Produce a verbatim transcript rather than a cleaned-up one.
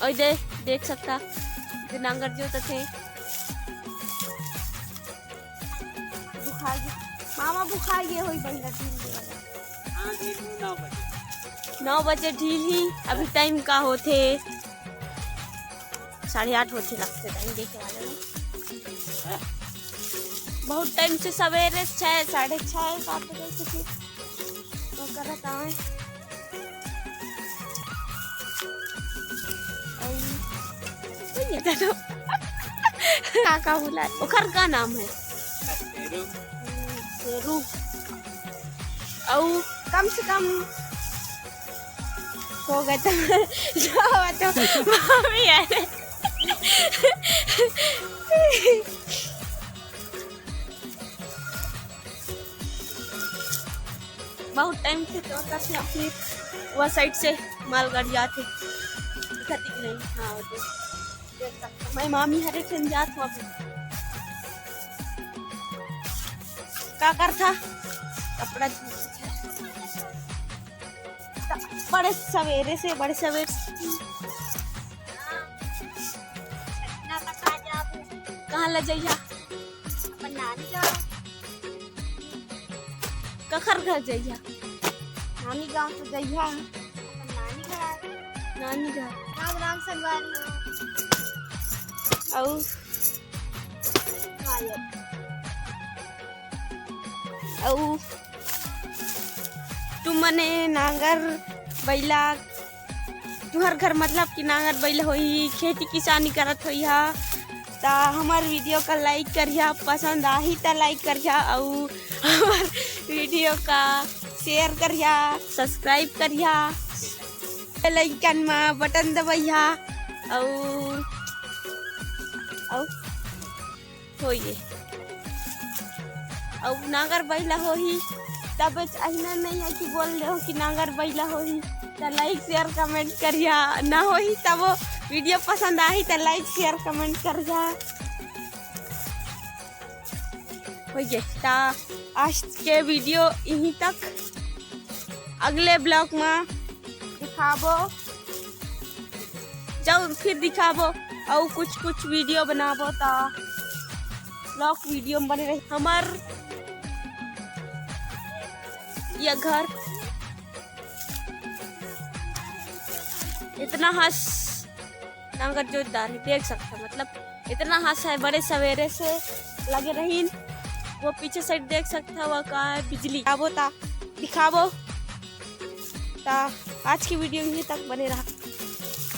और दे, देख सकता, ये नांगर जोतथे। बुखार गे, मामा बुखार गे होई बहिनी, ढील दे। हाँ, ढील हूँ, नौ बजे। नौ बजे ढील ही, अभी टाइम का होथे? साढ़े आठ होथे लगथे टाइम देखे वाले में। बहुत टाइम से सवेरे छः, साढ़े छः, सात बजे से फिर वो करत आवे। अउ ये तो का, का बोला? ओखर का नाम है? शेरू। शेरू। अउ कम से कम हो गए तो, जो हो तो मामी है। बहुत टाइम से तो करथे, फिर वो साइड से मालगाड़ी आथे, दिखत ही नहीं। हाँ, वो तो देख सकते हो। मैं मामी हरे ठन जात हूँ अभी। का करथा? कपड़ा धो। बड़े सवेरे से, बड़े सवेरे से। कहाँ ले जइहा? अपन नानी गाँव। कखर घर जइहा? नानी गाँव तो जइहा। अपन नानी घर। नानी घर। राम राम संगवारी हो। अउ? अउ तुमने नांगर बैला, तुहर घर मतलब कि नांगर बैला होही, खेती किसानी करत होइहा, त हमर वीडियो का लाइक करिहा, पसंद आही त लाइक करिहा, अउ हमर वीडियो का शेयर करिहा, सब्सक्राइब करिहा, बेल आइकन म बटन दबइहा, अउ, अउ होइए। अउ नांगर बैला होही, तब अहिना नहीं है कि बोल दे हो कि नांगर बैला होही, त लाइक, शेयर, कमेंट करिहा, ना होही तब वो वीडियो पसंद आही त लाइक, शेयर, कमेंट करिहा। होइए, त आज के वीडियो यहीं तक, अगले ब्लॉग में दिखाबो, जब फिर दिखाबो, अउ कुछ कुछ वीडियो बनाबो, त ब्लॉग वीडियो में बने रही। हमर ये घर इतना हंस नांगर जोतदार है, देख सकता, मतलब इतना हंस है, बड़े सवेरे से लगे रहीन। वो पीछे साइड देख सकता, वो का है, बिजली। आबो ता दिखाबो। ता आज की वीडियो यहीं तक, बने रहा।